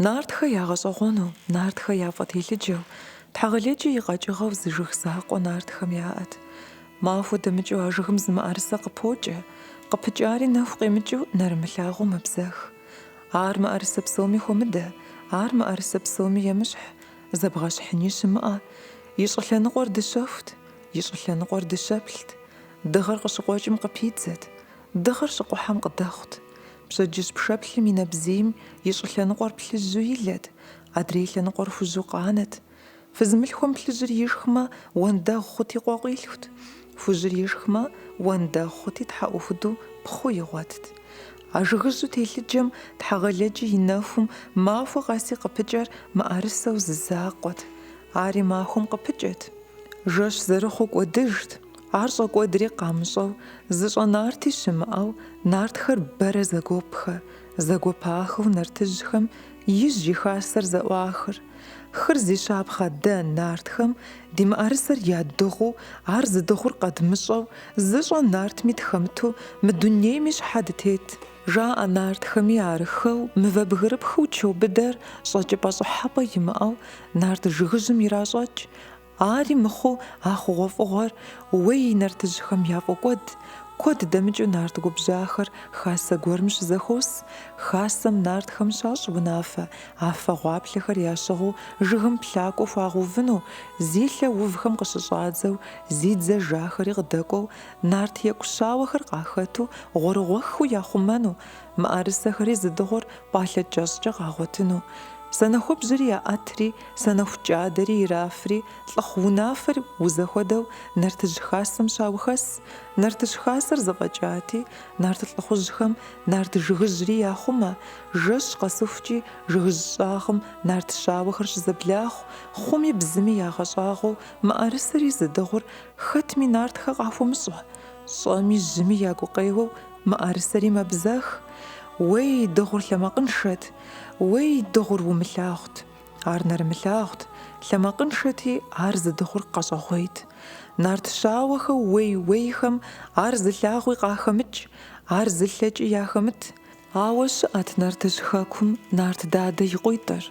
Нартхэ ягъэщӏэгъуэну, нартхэ яфӏэтелъыджэу, Тхьэгъэлэджи и къэкӏыгъэу зы жыг закъуэ нартхэм яӏэт. Махуэ дэмыкӏыу а жыгым зы мыӏэрысэ къыпокӏэ, къыпыкӏари нэху къемыкӏыу нэрымылъагъуу мэбзэх. Ар мыӏэрысэ псоми хуэмыдэ, ар мыӏэрысэ псоми емыщхь, зэбгъэщхьыни щымыӏэ. И щӏылъэныкъуэр дыщэхут, и щӏылъэныкъуэр дыщэплът, дыгъэр къыщыкъуэкӏым къыпидзэт, Дыгъэр щыкъухьэм къыдэхъут. Пщэдджыжь пшэплъым и нэбзийм и щӏылъэныкъуэр плъыжьу илэт, адрей лъэныкъуэр хужьу къанэт. Фызмылъхуэм плъыжьыр ишхмэ, уэндэгъу хъути къуэ къилъхут. Хужьыр ишхмэ, уэндэгъу хъути тхьэӏухуду пхъу игъуэтт. А жыгыжьу телъыджэм Тхьэгъэлэджи и нэхум махуэ къэси къыпыкӏэр мыӏэрысэу зы закъуэт. Ари махуэм къыпыкӏэт. Жэщ зэрыхъуу кӏуэдыжт. Ар щӏэкӏуэдри къамыщӏэу, зыщӏэ нарти щымыӏэу, нартхэр бэрэ зэгуопхэ, зэгуэпахэу нартыжьхэм ижь и хасэр зэӏуахыр. Хыр зи щапхъэ дэ, нартхэм, ди мыӏэрысэр ядыгъуу, ар зыдыгъур къэдмыщӏэу, зыщӏэ нартми тхэмыту мы дунейми щхьэ дытет? Жаӏэ нартхэми арыххэу мывэ бгырыпхыу чо быдэр щӏэкӏыпӏэ-щӏыхьэпӏэ имыӏэу нарт жыгыжьым иращӏэкӏ. Ари мыхъуу а хъугъуэфӏыгъуэр уей нартыжьхэм яфӏокӏуэд. Куэд дэмыкӏыу нарт губжьахэр хасэ гуэрым щызэхуос. Хасэм нартхэм щащӏ унафэ, афэ гъуаплъэхэр ящыгъыу жыгым плъакӏуэ хуагъэувыну, зи лъэ увхэм къыщыщӏадзэу, зи дзэ жахэри къыдэкӏуэу, нарт екӏу щауэхэр къахэту гъуэрыгъуэххэу яхъумэну, мыӏэрысэхэри зыдыгъур пӏалъэ кӏэщӏкӏэ къагъуэтыну. Санэхубжьэри яӏэтри, санэху кӏадэри ирафри, лӏыхъу унафэр узэхуэдэу нартыжь хасэм щаухэс. Нартыжь хасэр зэфӏэкӏати, нарт лӏыхъужьхэм нарт жыгыжьри яхъумэ, жэщ къэсыхукӏи жыгыжь щӏагъым нарт щауэхэр щызэблахъу, хъуми бзыми ягъэщӏагъуэу мыӏэрысэри зыдыгъур хэтми нартхэ къахуэмыщӏэ. Щӏэми жьыми я гукъеуэу мыӏэрысэри мэбзэх. Уей, дыгъур лъэмакъыншэт! Уей, дыгъур умылъагъут! Ар нэрымылъагъут, лъэмакъыншэти, ар зыдыгъур къэщӏэгъуейт. Нарт щауэхэу уей-уейхэм ар зылъагъуи къахэмыкӏ, ар зылъэкӏи яхэмыт. Ауэ щыӏэт нартыжь хэкум нарт дадэ и къуитӏыр.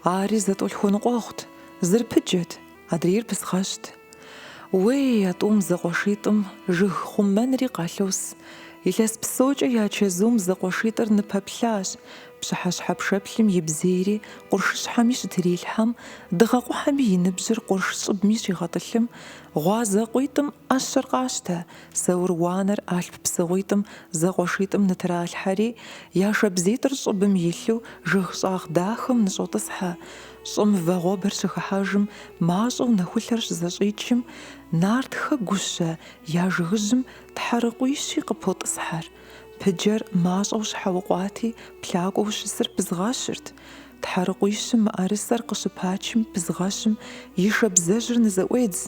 Ари зэтӏолъхуэныкъуэгъут, зыр пыджэт, адрейр пызгъэщт. Уей, а тӏум зэкъуэшитӏым жыг хъумэнри къалъос. Илъэс псокӏэ я чэзум зэкъуэшитӏыр ныпэплъащ. Пщыхьэщхьэ пшэплъым и бзийри къуршыщхьэми щытрилъхьэм, дыгъэ къухьэми и ныбжьыр къурш щӏыбми щигъэтӏылъым, гъуазэ къуитӏым ӏэщэр къащтэ, саур уанэр алъп псыгъуитӏым зэкъуэшитӏым нытралъхьэри, я шабзитӏыр щӏыбым илъу жыг щӏагъ дахэм ныщӏотӏысхьэ. Щӏым вагъуэбэр щыхыхьэжым, мащӏэу нэхулъэр щызэщӏичым, нартхэ гущэ я жыгыжьым тхьэрыкъуищи къыпотӏысхьэр. Пыджэр мащӏэу щхьэукъуати, плъакӏуэу щысыр пызгъэщырт. Тхьэрыкъуищым мыӏэрысэр къыщыпачым пызгъэщым и шабзэжьыр нызэӏуедз.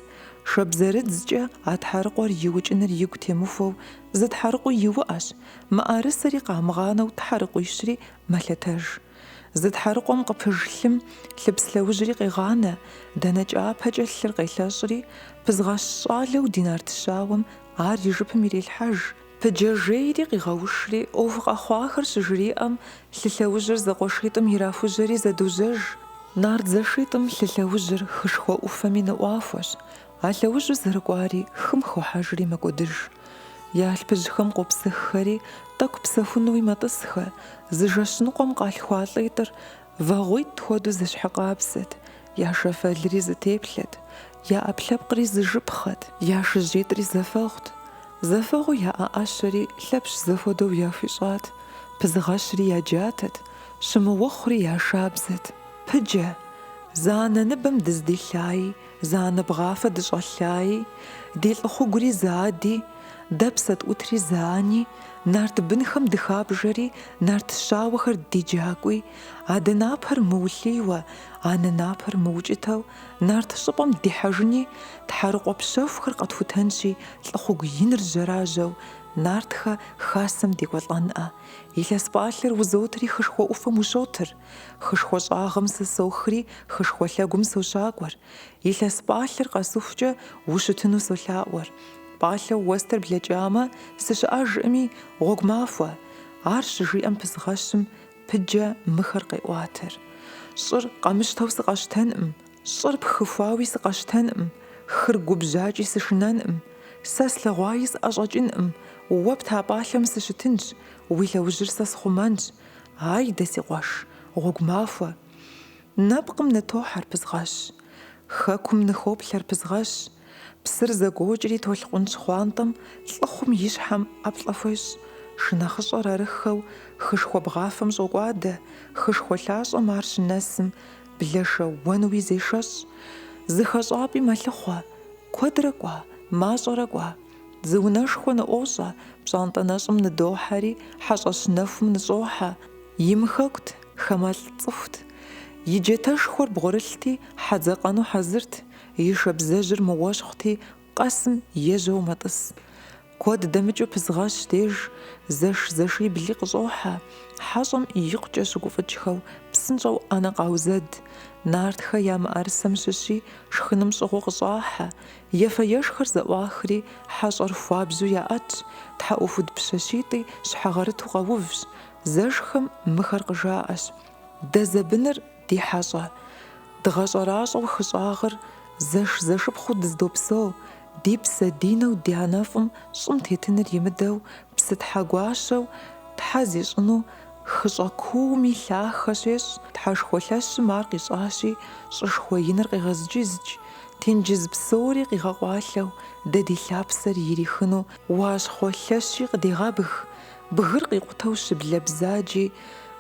Шабзэрыдзкӏэ а тхьэрыкъуэр иукӏыныр игу темыхуэу зы тхьэрыкъуи иуӏэщ, мыӏэрысэри къамыгъанэу тхьэрыкъуищри мэлъэтэж. Зы тхьэрыкъуэм къыпыж лъым лъыпс лъэужьри къегъанэ, данэ кӏапэкӏэ лъыр къелъэщӏри, пызгъэщ щӏалэу ди нарт щауэм ар и жыпым ирелъхьэж. Пыджэ жейри къигъэушри, ӏуэху къэхъуахэр щыжриӏэм, лъы лъэужьыр зэкъуэшитӏым ирахужьэри зэдожьэж. Нарт зэшитӏым лъы лъэужьыр хышхуэ ӏуфэми ныӏуахуэщ, а лъэужьу зэрыкӏуари хым хохьэжри мэкӏуэдыж. Я алъпыжьхэм къопсыххэри, тӏэкӏу псэхунуи мэтӏысхэ, зы жэщ ныкъуэм къалъхуа лӏитӏыр вагъуитӏ хуэдэу зэщхьэкъабзэт, я шэфэлри зы теплъэт, я ӏэпкълъэпкъри зы жыпхъэт, я шыжьитӏри зэфэгъут. Зэфэгъуу яӏэ ӏэщэри Лъэпщ зэхуэдэу яхуищӏат, пызгъэщри я джатэт, щымыухъури я шабзэт. Пыджэ, зы анэ ныбэм дыздилъаи, зы анэ бгъафэ дыщӏэлъаи, ди лӏыхъугури зы ади, дэ псэ тӏутри зы ани, нарт бынхэм дыхабжэри, нарт щауэхэр ди джакӏуи, адэ напэр мыулъийуэ, анэ напэр мыукӏытэу, нарт щӏыпӏэм дихьэжыни, тхьэрыкъуэ пщэхухэр къэтхутэнщи, лӏыхъугу иныр жьэражьэу, нартхэ хасэм декӏуэлӏэнӏэ. Илъэс пӏалъэр узотри хышхуэ ӏуфэм ущотыр. Хышхуэ щӏагъым сэ сохри, хышхуэ лъэгум сощакӏуэр. Илъэс пӏалъэр къэсыхукӏэ ущытыну солъаӏуэр. Пӏалъэу уэстыр блэкӏамэ, сыщыӏэжӏыми, гъуэгу махуэ. Ар щыжиӏэм пызгъэщым. Пыджэ мыхэр къеӏуатэр. Щӏыр къэмыщтэу сыкъэщтэнӏым, щӏыр пхыхуауи сыкъэщтэнӏым, хыр губжьакӏи сышынэнӏым, сэ слъэгъуаи сӏэщӏэкӏынӏым, уэ пта пӏалъэм сыщытынщ, уи лъэужьыр сэ схъумэнщ. Айдэ, си къуэш, гъуэгу махуэ! Нэпкъым нытохьэр Пызгъэщ. Хэкум ныхоплъэр Пызгъэщ. Псыр зэгуокӏри толъкъун щхъуантӏэм лӏыхъум и щхьэм ӏэплӏэ хуещӏ. Шынэхъыщӏэр арыххэу хышхуэ бгъафэм щӏокӏуадэ, хышхуэ лъащӏэм ар щынэсым блэшэ уэнуи зешэщӏ. Зы хэщӏапӏи мэлъыхъуэ. Куэдрэ кӏуа, мащӏэрэ кӏуа. Зы унэшхуэ ныӏуощӏэ, пщӏантӏэ нэщӏым ныдохьэри, хьэщӏэщ нэхум ныщӏохьэ. Имыхэкут, хамэлӏ цӏыхут. И джатэшхуэр бгъурылъти, хьэ дзэкъэну хьэзырт, и шабзэжьыр мыуэщхъути, къэсым ежьэу мэтӏыс. Куэд дэмыкӏыу Пызгъэщ деж зэш-зэшибли къыщӏохьэ, хьэщӏэм икъукӏэ щыгуфӏыкӏхэу псынщӏэу ӏэнэ къаузэд, нартхэ я мыӏэрысэм щыщи шхыным щӏыгъуу къыщӏахьэ, ефэ-ешхэр зэӏуахри, хьэщӏэр хуабжьу яӏэтщ, тхьэӏухуд пщащитӏи щхьэгъэрыту къэувщ, зэшхэм мыхэр къыжаӏэщ. Дэ зэбыныр ди хьэщӏэ. Дгъэщӏэращӏэу хы щӏагъыр зэш-зэшыпхъуу дыздопсэу, ди псэ ди нэу ди анэфӏым щӏым тетыныр имыдэу Псытхьэ гуащэу тхьэ зищӏыну хыщӏэ кууми лъахэ щещӏ, Тхьэшхуэ лъэщым ар къищӏащи, щӏышхуэ иныр къегъэзджыздж, тенджыз псори къигъэкъуалъэу дэ ди лъапсэр ирихыну уащхъуэ лъэщи къыдегъэбг, Бгыр къикъутэу щыблэ бзаджи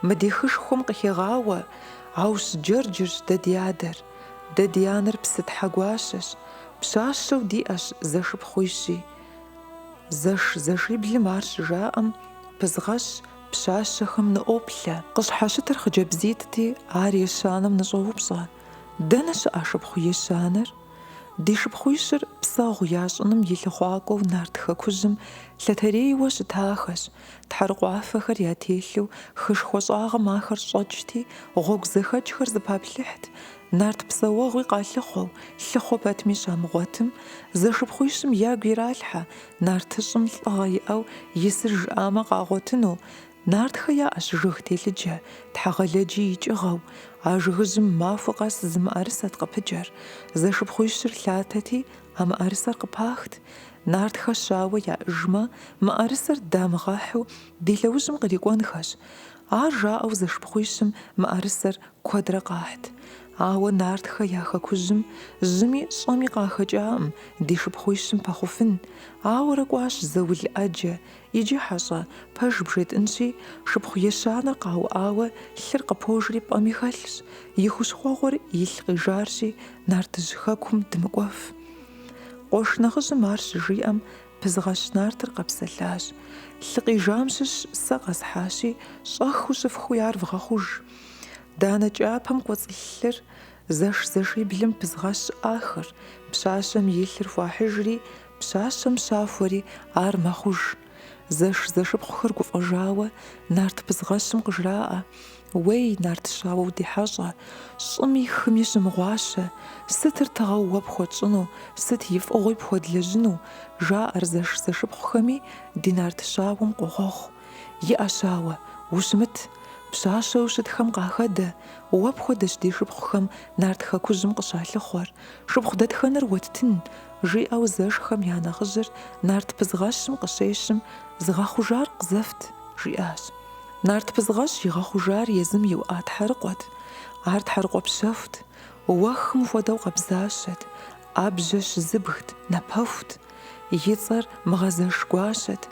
мы ди хышхуэм къыхегъауэ, Аущджэрджырщ дэ ди адэр. Дэ ди анэр Псытхьэ гуащэщ, пщащэу диӏэщ зэшыпхъуищи. Зэш-зэшиблым ар щыжаӏэм, Пызгъэщ пщащэхэм ныӏуоплъэ. Къыщхьэщытыр хъыджэбзитӏти, ар ещанэм ныщӏоупщӏэ. Дэнэ щыӏэ шыпхъу ещанэр? Ди шыпхъуищыр псэгъу ящӏыным и лъыхъуакӏуэу нарт хэкужьым лъэтэрейуэ щытахэщ. Тхьэрыкъуафэхэр ятелъу хышхуэ щӏагъым ахэр щӏэкӏти, гъуэгу зэхэкӏхэр зэпаплъыхьт, нарт псэуэгъуи къалъыхъуэу, лъыхъуэ пэтми щамыгъуэтым, зэшыпхъуищым ягу иралъхьэ, нартыщӏым лӏыгъэ иӏэу исыр жаӏамэ къагъуэтыну, Нартхэ яӏэщ жыг телъыджэ, Тхьэгъэлэджи и кӏыгъэу. А жыгыжьым махуэ къэс зы мыӏэрысэт къыпыкӏэр. Зэшыпхъуищыр лъатэти, а мыӏэрысэр къыпахт. Нартхэ щауэ яӏыжмэ, мыӏэрысэр дамыгъэхьу ди лъэужьым кърикӏуэнхэщ. Ар жаӏэу зэшыпхъуищым мыӏэрысэр куэдрэ къахьт. Ауэ нартхэ я хэкужьым жьыми щӏэми къахэкӏаӏым ди шыпхъуищым пэхъуфын. Ауэрэ кӏуащ заул ӏэджэ, Иджы, хьэщӏэ, пэж бжетӏынщи, шыпхъу ещанэр къауӏауэ лъыр къыпожри пӏэми хэлъщ, и хущхъуэгъуэр илъ къижарщи, нартыжь хэкум дымыкӏуэф. Къуэш нэхъыжьым ар щыжиӏэм, Пызгъэщ нартыр къэпсэлъащ. Лъы къижам щыщ сэ къэсхьащи, щӏэхыу щыфхуи ар вгъэхъуж. Данэ кӏапэм кӏуэцӏылъ лъыр зэш-зэшиблым Пызгъэщ ӏахыр, пщащэм и лъыр хуахьыжри, Пщащэм щахуэри, ар мэхъуж. Зэш-зэшыпхъухэр гуфӏэжауэ нарт Пызгъэщым къыжраӏэ, Уей, нарт щауэу ди хьэщӏэ, щӏыми хыми щымыгъуащэ, сытыр тыгъэу уэ пхуэтщӏыну, сыт и фӏыгъуи пхуэдлэжьыну, жаӏэр зэш-зэшыпхъухэми ди нарт щауэм къохъуэхъу. Иӏэ, щауэ, ущымыт, пщащэу щытхэм къахэдэ, уэ пхуэдэщ ди шыпхъухэм нарт хэкужьым къыщалъыхъуэр, шыпхъу дэтхэнэр уэттын, Жиӏэу зэшхэм я нэхъыжьыр нарт Пызгъэщым къыщещым, згъэхъужар къызэфт, жиӏащ. Нарт Пызгъэщ игъэхъужар езым иуӏа тхьэрыкъуэт. Ар тхьэрыкъуэ пщэхут, уэхым хуэдэу къабзащэт, ӏэбжьэ щызыбгт, напэхут. И цӏэр Мыгъэзэш гуащэт.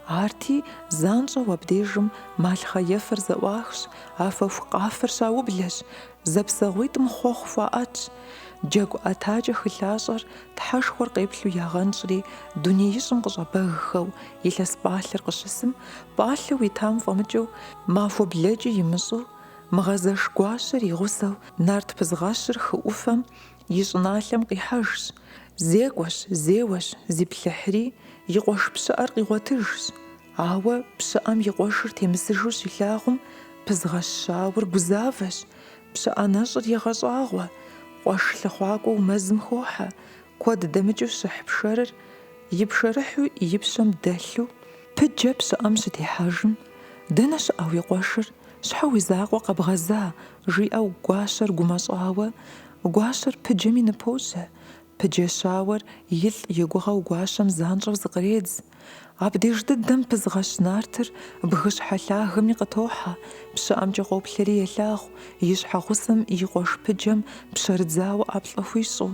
Арти, занщӏэу абдежым малъхъэ ефэр зэӏуахщ, афэху къафэр щаублэщ, зэпсэгъуитӏым хъуэхъу хуаӏэтщ. Джэгу ӏэтакӏэ хы лъащӏэр Тхьэшхуэр къеплъу ягъэнщӏри, дунеищӏым къыщӏэбэгхэу, илъэс пӏалъэр къыщысым, пӏалъэу итам фӏэмыкӏыу, махуэ блэкӏи имыщӏу, Мыгъэзэш гуащэр и гъусэу нарт Пызгъэщыр хы ӏуфэм и щӏыналъэм къихьэжщ. Зекӏуэщ, зеуэщ, зиплъыхьри, и къуэш пщыӏэр къигъуэтыжщ. Ауэ пщыӏэм и къуэшыр темысыжу щилъагъум, Пызгъэщ щауэр гузавэщ, Пщыӏэ нэщӏыр егъэщӏагъуэ, къуэш лъыхъуакӏуэу мэзым хохьэ, куэд дэмыкӏыу щыхь пшэрыр и пшэрыхьу и пщэм дэлъу, Пыджэ пщыӏэм щытехьэжым, дэнэ щыӏэ уи къуэшыр? Щхьэ уи закъуэ къэбгъэза? жиӏэу гуащэр гумэщӏауэ, гуащэр пыджэми ныпожьэ. Пыджэ щауэр илӏ и гугъэу гуащэм занщӏэу зыкъредз. Абдеж дыдэм Пызгъэщ нартыр бгыщхьэ лъагэми къытохьэ, пщыӏэмкӏэ къоплъэри елъагъу, и щхьэгъусэм и къуэш пыджэм пщэрыдзауэ ӏэплӏэ хуищӏу.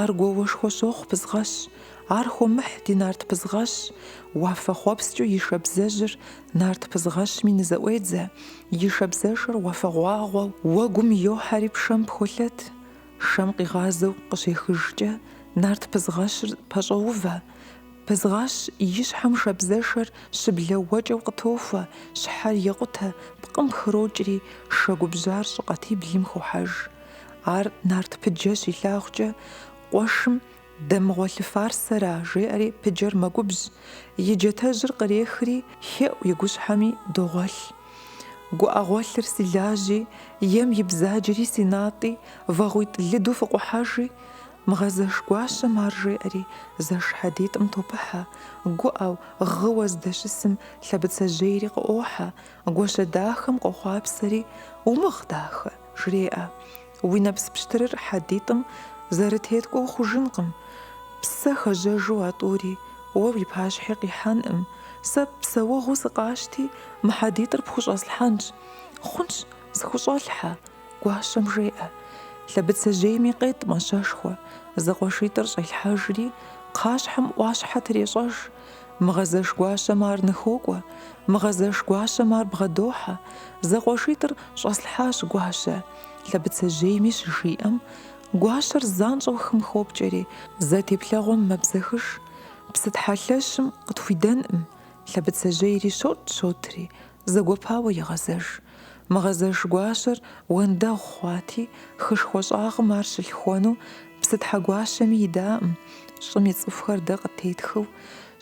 Ар гуауэшхуэ щохъу Пызгъэщ. Ар хуэмыхь ди нарт Пызгъэщ. Уафэхъуэпскӏыу и шабзэжьыр нарт Пызгъэщми нызэӏуедзэ. И шабзэшэр уафэгъуагъуэу уэгум йохьэри пшэм пхолъэт. Шэм къигъазэу къыщехыжкӏэ, нарт Пызгъэщыр пэщӏоувэ. Пызгъэщ и щхьэм шабзэшэр щыблэ уэкӏэу къытохуэ, щхьэр екъутэ, пкъым пхрокӏри, шэ губжьар щӏыкъатиблым хохьэж. Ар нарт Пыджэ щилъагъукӏэ, къуэшым дэмыгъуэлъыфар сэра, жеӏэри Пыджэр мэгубжь, и джатэжьыр кърехри, хеӏу и гущхьэми догъуэлъ. Гуӏэгъуэлъыр си лажьи, ем и бзаджэри си натӏи, вагъуитӏ лыду фыкъухьэжи, Мыгъэзэш гуащэм ар жеӏэри, зэш хьэдитӏым топыхьэ, гуӏэу, гъыуэ здэщысым Лъэбыцэжьейри къыӏуохьэ, гуащэ дахэм къохъуапсэри, Умыгъ, дахэ, жреӏэ. Уи нэпс пщтырыр хьэдитӏым зэрытеткӏуэу хъужынкъым. Псэ хэжьэжу а тӏури уэ уи пащхьи къихьэнкъым. Сэ псэуэгъуу сыкъащти, мы хьэдитӏыр пхущӏэслъхьэнщ. Хъунщ, схущӏэлъхьэ, гуащэм жеӏэ. Лъэбыцэжьейми къетӏ мащэшхуэ, зэкъуэшитӏыр щӏелъхьэжри, кхъащхьэм ӏуащхьэ трещӏэж. Мыгъэзэш гуащэм ар ныхуокӏуэ, Мыгъэзэш гуащэм ар бгъэдохьэ. Зэкъуэшитӏыр щӏэслъхьащ, гуащэ, Лъэбыцэжьейми щыжиӏэм, гуащэр занщӏэу хым хопкӏэри, зэ теплъэгъуэм мэбзэхыж. Псытхьэ лъэщым къытхуидэнкъым, Лъэбыцэжьейри щотӏ-щотри, зэгуэпауэ егъэзэж. Мыгъэзэш гуащэр уэндэгъу хъуати, хышхуэ щӏагъым ар щылъхуэну Псытхьэ гуащэми идаӏым, щӏым и цӏыхухэр дэ къытетхыу,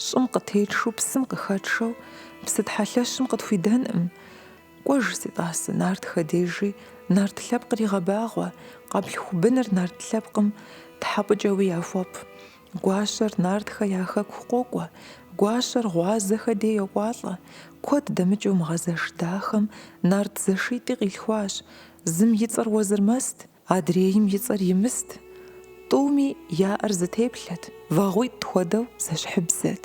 щӏым къытетшу псым къыхэтшэу, Псытхьэ лъэщым къытхуидэнкъым. Кӏуэж, си тӏасэ, нартхэ дежи, нарт лъэпкъри гъэбагъуэ, къэплъху быныр нарт лъэпкъым тхьэпӏыкӏэуи яхуэпӏ. Гуащэр нартхэ я хэку къокӏуэ, гуащэр гъуазэхэ дей йокӏуалӏэ. Куэд дэмыкӏыу Мыгъэзэш дахэм нарт зэшитӏи къилъхуащ. Зым и цӏэр Уэзырмэст, адрейм и цӏэр Имыст. Тӏуми яӏэр зы теплъэт, вагъуитӏ хуэдэу зэщхьыбзэт.